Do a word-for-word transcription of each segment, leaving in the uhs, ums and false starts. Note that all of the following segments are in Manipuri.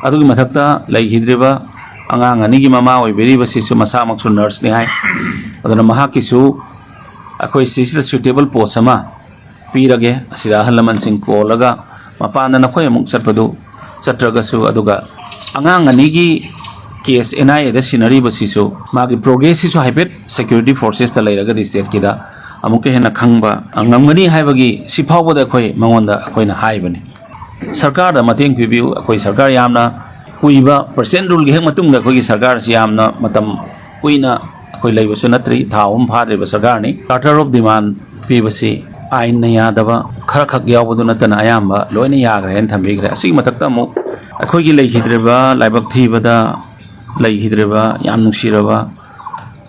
ꯑꯗꯨꯒꯤ ꯃꯊꯛꯇ ꯂꯩꯈꯤꯗ꯭ꯔꯤꯕ ꯑꯉꯥꯡ ꯑꯅꯤꯒꯤ ꯃꯃꯥ ꯑꯣꯏꯕꯤꯔꯤꯕꯁꯤꯁꯨ ꯃꯁꯥꯃꯛꯁꯨ ꯅꯔꯁꯅꯤ ꯍꯥꯏ꯫ ꯑꯗꯨꯅ ꯃꯍꯥꯛꯀꯤꯁꯨ ꯑꯩꯈꯣꯏ ꯁꯤꯁꯤꯗ suitable post ꯑꯃ ꯄꯤꯔꯒꯦ, ꯑꯁꯤꯗ ꯑꯍꯜ ꯂꯃꯟꯁꯤꯡ ꯀꯣꯜꯂꯒ ꯃꯄꯥꯟꯗ ꯅꯈꯣꯏ ꯑꯃꯨꯛ ꯆꯠꯄꯗꯨ ꯆꯠꯇ꯭ꯔꯒꯁꯨ, ꯑꯗꯨꯒ ꯑꯉꯥꯡ ꯑꯅꯤꯒꯤ case N I A ꯗ ꯁꯤꯟꯅꯔꯤꯕꯁꯤꯁꯨ ꯃꯥꯒꯤ progress ꯁꯤꯁꯨ ꯍꯥꯏꯐꯦꯠ security forces ꯇ ꯂꯩꯔꯒꯗꯤ state ꯀꯤꯗ ꯑꯃꯨꯛꯀ ꯍꯦꯟꯅ ꯈꯪꯕ ꯉꯝꯒꯅꯤ ꯍꯥꯏꯕꯒꯤ ꯁꯤ ꯐꯥꯎꯕꯗ ꯑꯩꯈꯣꯏ ꯃꯉꯣꯟꯗ ꯑꯩꯈꯣꯏꯅ ꯍꯥꯏꯕꯅꯤ꯫ ꯁꯔꯀꯥꯔꯗ ꯃꯇꯦꯡ ꯄꯤꯕꯤꯌꯨ꯫ ꯑꯩꯈꯣꯏ ꯁꯔꯀꯥꯔ ꯌꯥꯝꯅ ꯀꯨꯏꯕ, present rule ꯒꯤ ꯍꯦꯛ ꯃꯇꯨꯡꯗ ꯑꯩꯈꯣꯏꯒꯤ ꯁꯔꯀꯥꯔꯁꯤ ꯌꯥꯝꯅ ꯃꯇꯝ ꯀꯨꯏꯅ ꯑꯩꯈꯣꯏ ꯂꯩꯕꯁꯨ ꯅꯠꯇ꯭ꯔꯤ, ꯊꯥ ꯑꯍꯨꯝ ꯐꯥꯗ꯭ꯔꯤꯕ ꯁꯔꯀꯥꯔꯅꯤ꯫ Charter of demand ꯄꯤꯕꯁꯤ ꯑꯥꯏꯟꯅ ꯌꯥꯗꯕ ꯈꯔꯈꯛ ꯌꯥꯎꯕꯗꯨ ꯅꯠꯇꯅ ꯑꯌꯥꯝꯕ ꯂꯣꯏꯅ ꯌꯥꯈ꯭ꯔꯦ ꯍꯥꯏꯅ ꯊꯝꯕꯤꯈ꯭ꯔꯦ꯫ ꯑꯁꯤꯒꯤ ꯃꯊꯛꯇ ꯑꯃꯨꯛ ꯑꯩꯈꯣꯏꯒꯤ ꯂꯩꯈꯤꯗ꯭ꯔꯤꯕ ꯂꯥꯏꯕꯛ ꯊꯤꯕꯗ ꯂꯩꯈꯤꯗ꯭ꯔꯤꯕ ꯌꯥꯝ ꯅꯨꯡꯁꯤꯔꯕ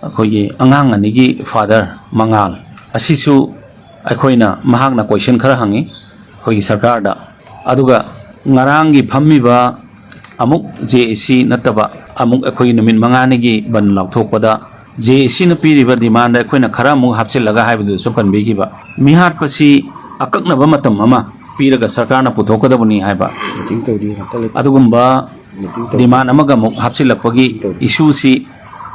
ꯑꯩꯈꯣꯏꯒꯤ ꯑꯉꯥꯡ ꯑꯅꯤꯒꯤ father ꯃꯉꯥꯜ ꯑꯁꯤꯁꯨ ꯑꯩꯈꯣꯏꯅ, ꯃꯍꯥꯛꯅ question ꯈꯔ ꯍꯪꯉꯤ ꯑꯩꯈꯣꯏꯒꯤ ꯁꯔꯀꯥꯔꯗ꯫ ꯑꯗꯨꯒ ꯉꯔꯥꯡꯒꯤ ꯐꯝꯃꯤꯕ ꯑꯃꯨꯛ J A C ꯅꯠꯇꯕ ꯑꯃꯨꯛ ꯑꯩꯈꯣꯏꯒꯤ ꯅꯨꯃꯤꯠ ꯃꯉꯥꯅꯤꯒꯤ ꯕꯟ ꯂꯥꯎꯊꯣꯛꯄꯗ J A C ꯅ ꯄꯤꯔꯤꯕ demand ꯑꯩꯈꯣꯏꯅ ꯈꯔ ꯑꯃꯨꯛ ꯍꯥꯞꯆꯤꯜꯂꯒ ꯍꯥꯏꯕꯗꯨꯁꯨ ꯄꯟꯕꯤꯈꯤꯕ꯫ ꯃꯤꯍꯥꯠꯄꯁꯤ ꯑꯀꯛꯅꯕ ꯃꯇꯝ ꯑꯃ ꯄꯤꯔꯒ ꯁꯔꯀꯥꯔꯅ ꯄꯨꯊꯣꯛꯀꯗꯕꯅꯤ ꯍꯥꯏꯕ, meeting ꯇꯧꯔꯤ ꯉꯥꯛꯇ ꯂꯩ꯫ ꯑꯗꯨꯒꯨꯝꯕ meeting ꯇꯧꯔꯤ꯫ Demand ꯑꯃꯒ ꯑꯃꯨꯛ ꯍꯥꯞꯆꯤꯜꯂꯛꯄꯒꯤ ꯇꯧꯔꯤ꯫ Issue ꯁꯤ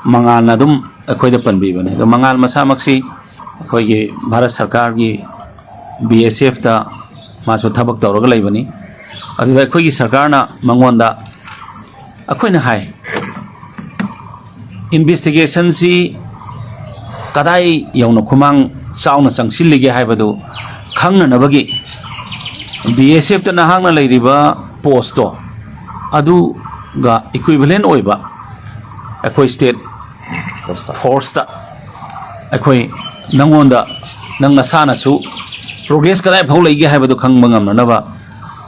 ꯃꯉꯥꯜꯅ ꯑꯗꯨꯝ ꯑꯩꯈꯣꯏꯗ ꯄꯟꯕꯤꯕꯅꯤ꯫ ꯑꯗꯣ ꯃꯉꯥꯜ ꯃꯁꯥꯃꯛꯁꯤ ꯑꯩꯈꯣꯏꯒꯤ ꯚꯥꯔꯠ ꯁꯔꯀꯥꯔꯒꯤ B S F ꯇ ꯃꯥꯁꯨ ꯊꯕꯛ ꯇꯧꯔꯒ ꯂꯩꯕꯅꯤ꯫ ꯑꯗꯨꯗ ꯑꯩꯈꯣꯏꯒꯤ ꯁꯔꯀꯥꯔꯅ ꯃꯉꯣꯟꯗ ꯑꯩꯈꯣꯏꯅ ꯍꯥꯏ, investigation ꯁꯤ ꯀꯗꯥꯏ ꯌꯧꯅ ꯈꯨꯃꯥꯡ ꯆꯥꯎꯅ ꯆꯪꯁꯤꯜꯂꯤꯒꯦ ꯍꯥꯏꯕꯗꯨ ꯈꯪꯅꯅꯕꯒꯤ B S F ꯇ ꯅꯍꯥꯛꯅ ꯂꯩꯔꯤꯕ post ꯇꯣ ꯑꯗꯨꯒ equivalent ꯑꯣꯏꯕ ꯑꯩꯈꯣꯏ state force ꯇ ꯑꯩꯈꯣꯏ ꯅꯪꯉꯣꯟꯗ, ꯅꯪ ꯅꯁꯥꯅꯁꯨ progress ꯀꯗꯥꯏ ꯐꯥꯎ ꯂꯩꯒꯦ ꯍꯥꯏꯕꯗꯨ ꯈꯪꯕ ꯉꯝꯅꯅꯕ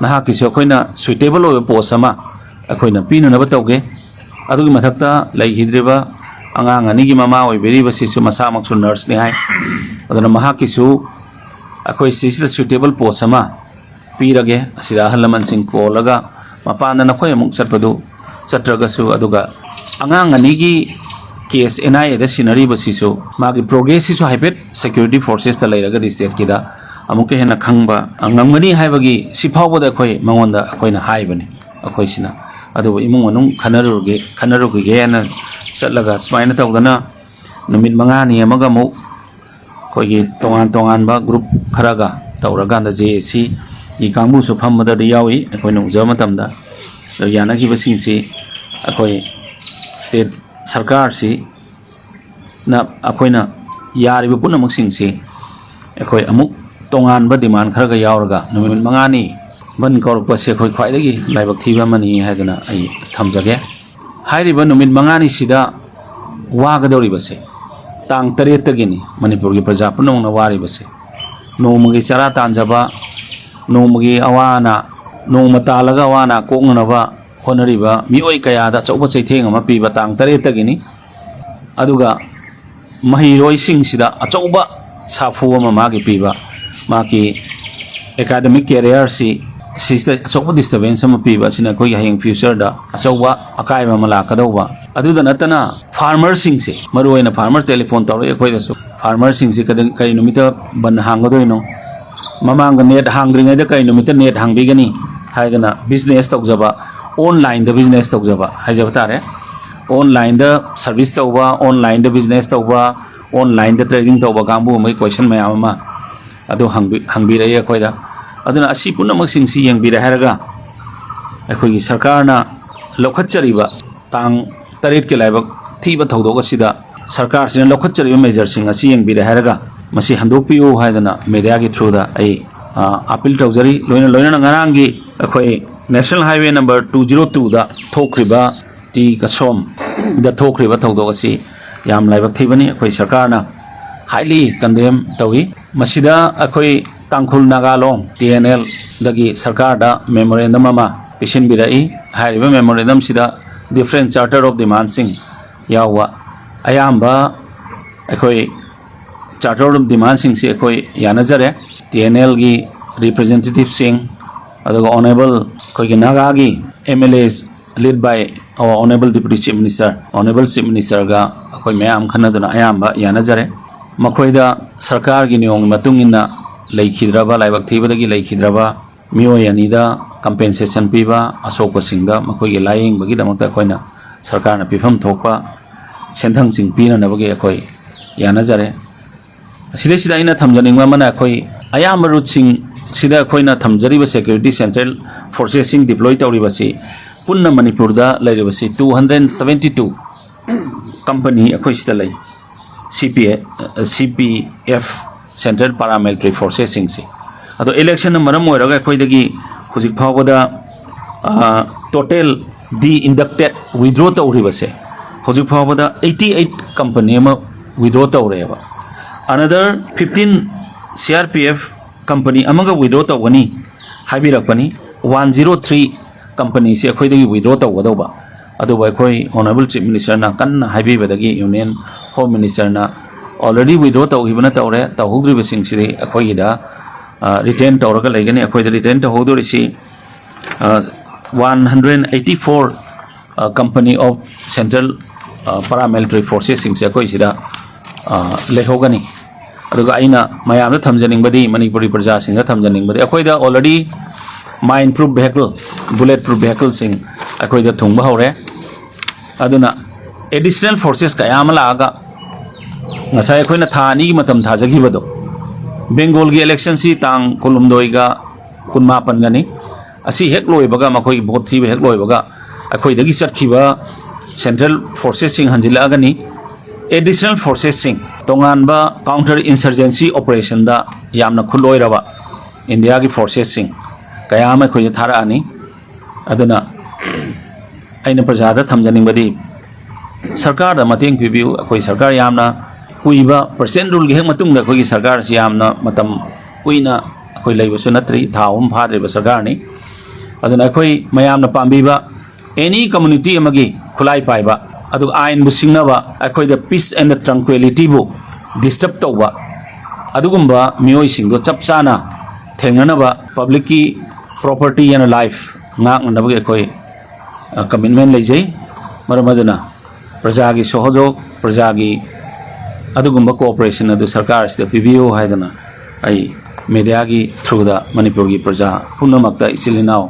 ꯅꯍꯥꯛꯀꯤꯁꯨ ꯑꯩꯈꯣꯏꯅ suitable ꯑꯣꯏꯕ post ꯑꯃ ꯑꯩꯈꯣꯏꯅ ꯄꯤꯅꯅꯕ ꯇꯧꯒꯦ꯫ ꯑꯗꯨꯒꯤ ꯃꯊꯛꯇ ꯂꯩꯈꯤꯗ꯭ꯔꯤꯕ ꯑꯉꯥꯡ ꯑꯅꯤꯒꯤ ꯃꯃꯥ ꯑꯣꯏꯕꯤꯔꯤꯕꯁꯤꯁꯨ ꯃꯁꯥꯃꯛꯁꯨ nurse ꯅꯤ ꯍꯥꯏ꯫ ꯑꯗꯨꯅ ꯃꯍꯥꯛꯀꯤꯁꯨ ꯑꯩꯈꯣꯏ ꯁꯤꯁꯤꯗ suitable post ꯑꯃ ꯄꯤꯔꯒꯦ꯫ ꯑꯁꯤꯗ ꯑꯍꯜ ꯂꯃꯟꯁꯤꯡ ꯀꯣꯜꯂꯒ ꯃꯄꯥꯟꯗ ꯅꯈꯣꯏ ꯑꯃꯨꯛ ꯆꯠꯄꯗꯨ ꯆꯠꯇ꯭ꯔꯒꯁꯨ, ꯑꯗꯨꯒ ꯑꯉꯥꯡ ꯑꯅꯤꯒꯤ case N I A ꯗ ꯁꯤꯟꯅꯔꯤꯕꯁꯤꯁꯨ ꯃꯥꯒꯤ progress ꯁꯤꯁꯨ ꯍꯥꯏꯐꯦꯠ security forces ꯇ ꯂꯩꯔꯒꯗꯤ state ꯀꯤꯗ ꯑꯃꯨꯛꯀ ꯍꯦꯟꯅ ꯈꯪꯕ ꯉꯝꯒꯅꯤ ꯍꯥꯏꯕꯒꯤ ꯁꯤ ꯐꯥꯎꯕꯗ ꯑꯩꯈꯣꯏ ꯃꯉꯣꯟꯗ ꯑꯩꯈꯣꯏꯅ ꯍꯥꯏꯕꯅꯤ꯫ ꯑꯩꯈꯣꯏꯁꯤꯅ ꯑꯗꯨꯕꯨ ꯏꯃꯨꯡ ꯃꯅꯨꯡ ꯈꯟꯅꯔꯨꯔꯒꯦ, ꯈꯟꯅꯔꯨꯈꯤꯒꯦꯅ ꯆꯠꯂꯒ, ꯁꯨꯃꯥꯏꯅ ꯇꯧꯗꯅ ꯅꯨꯃꯤꯠ ꯃꯉꯥꯅꯤ ꯑꯃꯒ ꯑꯃꯨꯛ ꯑꯩꯈꯣꯏꯒꯤ ꯇꯣꯉꯥꯟ ꯇꯣꯉꯥꯟꯕ group ꯈꯔꯒ ꯇꯧꯔꯀꯥꯟꯗ, ꯖꯦ ꯑꯦ ꯁꯤꯒꯤ ꯀꯥꯡꯕꯨꯁꯨ ꯐꯝꯕꯗꯗꯤ ꯌꯥꯎꯏ ꯑꯩꯈꯣꯏꯅ ꯎꯖꯕ ꯃꯇꯝꯗ꯫ ꯑꯗꯨ ꯌꯥꯅꯈꯤꯕꯁꯤꯡꯁꯤ ꯑꯩꯈꯣꯏ state ꯁꯔꯀꯥꯔꯁꯤ ꯅ ꯑꯩꯈꯣꯏꯅ ꯌꯥꯔꯤꯕ ꯄꯨꯝꯅꯃꯛꯁꯤꯡꯁꯤ ꯑꯩꯈꯣꯏ ꯑꯃꯨꯛ ꯇꯣꯉꯥꯟꯕ demand ꯈꯔꯒ ꯌꯥꯎꯔꯒ ꯅꯨꯃꯤꯠ ꯃꯉꯥꯅꯤ ꯕꯟ ꯀꯧꯔꯛꯄꯁꯦ ꯑꯩꯈꯣꯏ ꯈ꯭ꯋꯥꯏꯗꯒꯤ ꯂꯥꯏꯕꯛ ꯊꯤꯕ ꯑꯃꯅꯤ ꯍꯥꯏꯗꯅ ꯑꯩ ꯊꯝꯖꯒꯦ꯫ ꯍꯥꯏꯔꯤꯕ ꯅꯨꯃꯤꯠ ꯃꯉꯥꯅꯤꯁꯤꯗ ꯋꯥꯒꯗꯧꯔꯤꯕꯁꯦ ꯇꯥꯡ ꯇꯔꯦꯠꯇꯒꯤꯅꯤ ꯃꯅꯤꯄꯨꯔꯒꯤ ꯄ꯭ꯔꯖꯥ ꯄꯨꯝꯅꯃꯛꯅ ꯋꯥꯔꯤꯕꯁꯦ꯫ ꯅꯣꯡꯃꯒꯤ ꯆꯔꯥ ꯇꯥꯟꯖꯕ, ꯅꯣꯡꯃꯒꯤ ꯑꯋꯥ ꯑꯅꯥ, ꯅꯣꯡꯃ ꯇꯥꯜꯂꯒ ꯑꯋꯥ ꯑꯅꯥ ꯀꯣꯛꯅꯅꯕ ꯍꯣꯠꯅꯔꯤꯕ ꯃꯤꯑꯣꯏ ꯀꯌꯥꯗ ꯑꯆꯧꯕ ꯆꯩꯊꯦꯡ ꯑꯃ ꯄꯤꯕ ꯇꯥꯡ ꯇꯔꯦꯠꯇꯒꯤꯅꯤ꯫ ꯑꯗꯨꯒ ꯃꯍꯩꯔꯣꯏꯁꯤꯡꯁꯤꯗ ꯑꯆꯧꯕ ꯁꯥꯐꯨ ꯑꯃ ꯃꯥꯒꯤ ꯄꯤꯕ, ꯃꯥꯒꯤ academic career ꯁꯤ ꯁꯤꯁꯤꯗ ꯑꯆꯧꯕ disturbance ꯑꯃ ꯄꯤꯕ ꯑꯁꯤꯅ ꯑꯩꯈꯣꯏꯒꯤ ꯍꯌꯦꯡ future ꯗ ꯑꯆꯧꯕ ꯑꯀꯥꯏꯕ ꯑꯃ ꯂꯥꯛꯀꯗꯧꯕ꯫ ꯑꯗꯨꯗ ꯅꯠꯇꯅ farmer ꯁꯤꯡꯁꯦ, ꯃꯔꯨꯑꯣꯏꯅ farmer telephone ꯇꯧꯔꯛꯏ ꯑꯩꯈꯣꯏꯗꯁꯨ, farmer ꯁꯤꯡꯁꯦ ꯀꯗ-, ꯀꯔꯤ ꯅꯨꯃꯤꯠꯇ ꯕꯟ ꯍꯥꯡꯒꯗꯣꯏꯅꯣ? ꯃꯃꯥꯡꯗ net ꯍꯥꯡꯗ꯭ꯔꯤꯉꯩꯗ ꯀꯔꯤ ꯅꯨꯃꯤꯠꯇ net ꯍꯥꯡꯕꯤꯒꯅꯤ ꯍꯥꯏꯗꯅ business ꯇꯧꯖꯕ, online ꯗ business ꯇꯧꯖꯕ ꯍꯥꯏꯖꯕ ꯇꯥꯔꯦ꯫ Online ꯗ service ꯇꯧꯕ, online ꯗ business ꯇꯧꯕ, online ꯗ trading ꯇꯧꯕ ꯀꯥꯡꯕꯨ ꯑꯃꯒꯤ question ꯃꯌꯥꯝ ꯑꯃ ꯑꯗꯨ ꯍꯪꯕꯤ-, ꯍꯪꯕꯤꯔꯛꯏ ꯑꯩꯈꯣꯏꯗ꯫ ꯑꯗꯨꯅ ꯑꯁꯤ ꯄꯨꯝꯅꯃꯛꯁꯤꯡꯁꯤ ꯌꯦꯡꯕꯤꯔꯦ ꯍꯥꯏꯔꯒ, ꯑꯩꯈꯣꯏꯒꯤ ꯁꯔꯀꯥꯔꯅ ꯂꯧꯈꯠꯆꯔꯤꯕ ꯇꯥꯡ ꯇꯔꯦꯠꯀꯤ ꯂꯥꯏꯕꯛ ꯊꯤꯕ ꯊꯧꯗꯣꯛ ꯑꯁꯤꯗ ꯁꯔꯀꯥꯔꯁꯤꯅ ꯂꯧꯈꯠꯆꯔꯤꯕ measure ꯁꯤꯡ ꯑꯁꯤ ꯌꯦꯡꯕꯤꯔꯦ ꯍꯥꯏꯔꯒ, ꯃꯁꯤ ꯍꯟꯗꯣꯛꯄꯤꯌꯨ ꯍꯥꯏꯗꯅ media ꯒꯤ through ꯗ ꯑꯩ, ꯑ, appeal ꯇꯧꯖꯔꯤ꯫ ꯂꯣꯏꯅ ꯂꯣꯏꯅꯅ ꯉꯔꯥꯡꯒꯤ ꯑꯩꯈꯣꯏ National Highway number two zero two ꯗ ꯊꯣꯛꯈ꯭ꯔꯤꯕ ꯇꯤ ꯀꯁꯣꯝꯗ ꯊꯣꯛꯈ꯭ꯔꯤꯕ ꯊꯧꯗꯣꯛ ꯑꯁꯤ ꯌꯥꯝ ꯂꯥꯏꯕꯛ ꯊꯤꯕꯅꯤ꯫ ꯑꯩꯈꯣꯏ ꯁꯔꯀꯥꯔꯅ highly condemn ꯇꯧꯏ꯫ ꯃꯁꯤꯗ ꯑꯩꯈꯣꯏ ꯇꯥꯡꯈꯨꯜ ꯅꯥꯒꯥ ꯂꯣꯡ, ꯇꯤ ꯑꯦꯟ ꯑꯦꯜ ꯗꯒꯤ ꯁꯔꯀꯥꯔꯗ memorandum ꯑꯃ ꯄꯤꯁꯤꯟꯕꯤꯔꯛꯏ꯫ ꯍꯥꯏꯔꯤꯕ memorandum ꯁꯤꯗ different charter of demand ꯁꯤꯡ ꯌꯥꯎꯕ, ꯑꯌꯥꯝꯕ ꯑꯩꯈꯣꯏ charter of demand ꯁꯤꯡꯁꯤ ꯑꯩꯈꯣꯏ ꯌꯥꯅꯖꯔꯦ꯫ ꯇꯤ ꯑꯦꯟ ꯑꯦꯜ ꯒꯤ representative ꯁꯤꯡ, ꯑꯗꯨꯒ honourable ꯑꯩꯈꯣꯏꯒꯤ ꯅꯥꯒꯥꯒꯤ M L As lead by our honourable Deputy Chief Minister, honourable Chief Minister ꯒ ꯑꯩꯈꯣꯏ ꯃꯌꯥꯝ ꯈꯟꯅꯗꯨꯅ ꯑꯌꯥꯝꯕ ꯌꯥꯅꯖꯔꯦ꯫ ꯃꯈꯣꯏꯗ ꯁꯔꯀꯥꯔꯒꯤ ꯅꯤꯌꯣꯝꯒꯤ ꯃꯇꯨꯡ ꯏꯟꯅ ꯂꯩꯈꯤꯗ꯭ꯔꯕ, ꯂꯥꯏꯕꯛ ꯊꯤꯕꯗꯒꯤ ꯂꯩꯈꯤꯗ꯭ꯔꯕ ꯃꯤꯑꯣꯏ ꯑꯅꯤꯗ ꯀꯝꯄꯦꯟꯁꯦꯁꯟ ꯄꯤꯕ, ꯑꯁꯣꯛꯄꯁꯤꯡꯗ ꯃꯈꯣꯏꯒꯤ ꯂꯥꯌꯦꯡꯕꯒꯤꯗꯃꯛꯇ ꯑꯩꯈꯣꯏꯅ ꯁꯔꯀꯥꯔꯅ ꯄꯤꯐꯝ ꯊꯣꯛꯄ ꯁꯦꯟꯊꯪꯁꯤꯡ ꯄꯤꯅꯅꯕꯒꯤ ꯑꯩꯈꯣꯏ ꯌꯥꯅꯖꯔꯦ꯫ ꯑꯁꯤꯗꯩꯁꯤꯗ ꯑꯩꯅ ꯊꯝꯖꯅꯤꯡꯕ ꯑꯃꯅ, ꯑꯩꯈꯣꯏ ꯑꯌꯥꯝꯕ ꯔꯨꯠꯁꯤꯡ ꯁꯤꯗ ꯑꯩꯈꯣꯏꯅ ꯊꯝꯖꯔꯤꯕ ꯁꯦꯀ꯭ꯌꯨꯔꯤꯇꯤ ꯁꯦꯟꯇ꯭ꯔꯦꯜ ꯐꯣꯔꯁꯦꯁꯁꯤꯡ ꯗꯤꯄ꯭ꯂꯣꯏ ꯇꯧꯔꯤꯕꯁꯤ ꯄꯨꯟꯅ ꯃꯅꯤꯄꯨꯔꯗ ꯂꯩꯔꯤꯕꯁꯤ two hundred seventy two company ꯑꯩꯈꯣꯏ ꯁꯤꯗ ꯂꯩ, ꯁꯤ ꯄꯤ ꯑꯦ, ꯁꯤ ꯄꯤ ꯑꯦꯐ, ꯁꯦꯟꯇ꯭ꯔꯦꯜ ꯄꯥꯔꯥꯃꯤꯂꯤꯇꯔꯤ ꯐꯣꯔꯁꯦꯁꯁꯤꯡꯁꯤ꯫ ꯑꯗꯣ ꯏꯂꯦꯛꯁꯟꯅ ꯃꯔꯝ ꯑꯣꯏꯔꯒ ꯑꯩꯈꯣꯏꯗꯒꯤ ꯍꯧꯖꯤꯛ ꯐꯥꯎꯕꯗ ꯇꯣꯇꯦꯜ ꯗꯤ ꯏꯟꯗꯛꯇꯦꯠ, ꯋꯤꯗ꯭ꯔꯣ ꯇꯧꯈ꯭ꯔꯤꯕꯁꯦ ꯍꯧꯖꯤꯛ ꯐꯥꯎꯕꯗ eighty eight ꯀꯝꯄꯅꯤ ꯑꯃ ꯋꯤꯗ꯭ꯔꯣ ꯇꯧꯔꯦꯕ꯫ Another fifteen C R P F company ꯑꯃꯒ ꯋꯤꯗ꯭ꯔꯣ ꯇꯧꯒꯅꯤ ꯍꯥꯏꯕꯤꯔꯛꯄꯅꯤ꯫ One zero three ꯀꯝꯄꯅꯤꯁꯤ ꯑꯩꯈꯣꯏꯗꯒꯤ ꯋꯤꯗ꯭ꯔꯣ ꯇꯧꯒꯗꯧꯕ꯫ ꯑꯗꯨꯕꯨ ꯑꯩꯈꯣꯏ ꯑꯣꯅꯔꯦꯕꯜ ꯆꯤꯐ ꯃꯤꯅꯤꯁꯇꯔꯅ ꯀꯟꯅ ꯍꯥꯏꯕꯤꯕꯗꯒꯤ ꯌꯨꯅꯤꯌꯟ ꯍꯣꯝ ꯃꯤꯅꯤꯁꯇꯔꯅ already ꯋꯤꯗ꯭ꯔꯣ ꯇꯧꯈꯤꯕꯅ ꯇꯧꯔꯦ, ꯇꯧꯍꯧꯗ꯭ꯔꯤꯕꯁꯤꯡꯁꯤꯗꯤ ꯑꯩꯈꯣꯏꯒꯤꯗ ꯔꯤꯇꯦꯟ ꯇꯧꯔꯒ ꯂꯩꯒꯅꯤ꯫ ꯑꯩꯈꯣꯏꯗ written ꯇꯧꯍꯧꯗꯣꯔꯤꯁꯤ one hundred eighty four company of central paramilitary forcesꯁꯤꯡꯁꯦ ꯑꯩꯈꯣꯏ ꯁꯤꯗ ꯂꯩꯍꯧꯒꯅꯤ꯫ ꯑꯗꯨꯒ ꯑꯩꯅ ꯃꯌꯥꯝꯗ ꯊꯝꯖꯅꯤꯡꯕꯗꯤ, ꯃꯅꯤꯄꯨꯔꯤ ꯄ꯭ꯔꯖꯥꯁꯤꯡꯗ ꯊꯝꯖꯅꯤꯡꯕꯗꯤ, ꯑꯩꯈꯣꯏꯗ already mine proof vehicle, bullet proof vehicleꯁꯤꯡ ꯑꯩꯈꯣꯏꯗ ꯊꯨꯡꯕ ꯍꯧꯔꯦ꯫ ꯑꯗꯨꯅ additional forces ꯀꯌꯥ ꯑꯃ ꯂꯥꯛꯑꯒ ꯉꯁꯥꯏ ꯑꯩꯈꯣꯏꯅ ꯊꯥ ꯑꯅꯤꯒꯤ ꯃꯇꯝ ꯊꯥꯖꯈꯤꯕꯗꯣ, ꯕꯦꯡꯒꯣꯜꯒꯤ ꯏꯂꯦꯛꯁꯟꯁꯤ ꯇꯥꯡ ꯀꯨꯟꯍꯨꯝꯗꯣꯏꯒ ꯀꯨꯟꯃꯥꯄꯟꯒꯅꯤ꯫ ꯑꯁꯤ ꯍꯦꯛ ꯂꯣꯏꯕꯒ, ꯃꯈꯣꯏꯒꯤ ꯚꯣꯠ ꯊꯤꯕ ꯍꯦꯛ ꯂꯣꯏꯕꯒ ꯑꯩꯈꯣꯏꯗꯒꯤ ꯆꯠꯈꯤꯕ ꯁꯦꯟꯇ꯭ꯔꯦꯜ ꯐꯣꯔꯁꯦꯁꯁꯤꯡ ꯍꯟꯖꯤꯜꯂꯛꯑꯒꯅꯤ꯫ ꯑꯦꯗꯤꯁꯅꯦꯜ ꯐꯣꯔꯁꯦꯁꯁꯤꯡ, ꯇꯣꯉꯥꯟꯕ ꯀꯥꯎꯟꯇꯔ ꯏꯟꯁꯔꯖꯦꯟꯁꯤ ꯑꯣꯄꯔꯦꯁꯟꯗ ꯌꯥꯝꯅ ꯈꯨꯠꯂꯣꯏꯔꯕ ꯏꯟꯗꯤꯌꯥꯒꯤ ꯐꯣꯔꯁꯦꯁꯁꯤꯡ ꯀꯌꯥ ꯑꯃ ꯑꯩꯈꯣꯏꯗ ꯊꯥꯔꯛꯑꯅꯤ꯫ ꯑꯗꯨꯅ ꯑꯩꯅ ꯄ꯭ꯔꯖꯥꯗ ꯊꯝꯖꯅꯤꯡꯕꯗꯤ, ꯁꯔꯀꯥꯔꯗ ꯃꯇꯦꯡ ꯄꯤꯕꯤꯌꯨ꯫ ꯑꯩꯈꯣꯏ ꯁꯔꯀꯥꯔ ꯌꯥꯝꯅ ꯀꯨꯏꯕ, ꯄ꯭ꯔꯁꯤꯗꯦꯟ ꯔꯨꯜꯒꯤ ꯍꯦꯛ ꯃꯇꯨꯡꯗ ꯑꯩꯈꯣꯏꯒꯤ ꯁꯔꯀꯥꯔꯁꯤ ꯌꯥꯝꯅ ꯃꯇꯝ ꯀꯨꯏꯅ ꯑꯩꯈꯣꯏ ꯂꯩꯕꯁꯨ ꯅꯠꯇ꯭ꯔꯤ, ꯊꯥ ꯑꯍꯨꯝ ꯐꯥꯗ꯭ꯔꯤꯕ ꯁꯔꯀꯥꯔꯅꯤ꯫ ꯑꯗꯨꯅ ꯑꯩꯈꯣꯏ ꯃꯌꯥꯝꯅ ꯄꯥꯝꯕꯤꯕ, ꯑꯦꯅꯤ ꯀꯝꯃꯨꯅꯤꯇꯤ ꯑꯃꯒꯤ ꯈꯨꯠꯂꯥꯏ ꯄꯥꯏꯕ, ꯑꯗꯨꯒ ꯑꯥꯏꯟꯕꯨ ꯁꯤꯡꯅꯕ, ꯑꯩꯈꯣꯏꯗ peace and tranquilityꯕꯨ disturb ꯇꯧꯕ, ꯑꯗꯨꯒꯨꯝꯕ ꯃꯤꯑꯣꯏꯁꯤꯡꯗꯣ ꯆꯞ ꯆꯥꯅ ꯊꯦꯡꯅꯅꯕ, ꯄꯕ꯭ꯂꯤꯛꯀꯤ property and life ꯉꯥꯛꯅꯅꯕꯒꯤ ꯑꯩꯈꯣꯏ ꯀꯃꯤꯠꯃꯦꯟ ꯂꯩꯖꯩ꯫ ꯃꯔꯝ ꯑꯗꯨꯅ ꯄ꯭ꯔꯖꯥꯒꯤ ꯁꯍꯣꯖꯣꯒ, ꯄ꯭ꯔꯖꯥꯒꯤ ꯑꯗꯨꯒꯨꯝꯕ ꯀꯣꯑꯣꯄꯔꯦꯁꯟ ꯑꯗꯨ ꯁꯔꯀꯥꯔ ꯑꯁꯤꯗ ꯄꯤꯕꯤꯌꯨ ꯍꯥꯏꯗꯅ ꯑꯩ ꯃꯦꯗꯤꯌꯥꯒꯤ ꯊ꯭ꯔꯨꯗ ꯃꯅꯤꯄꯨꯔꯒꯤ ꯄ꯭ꯔꯖꯥ ꯄꯨꯝꯅꯃꯛꯇ, ꯏꯆꯤꯜ ꯏꯅꯥꯎ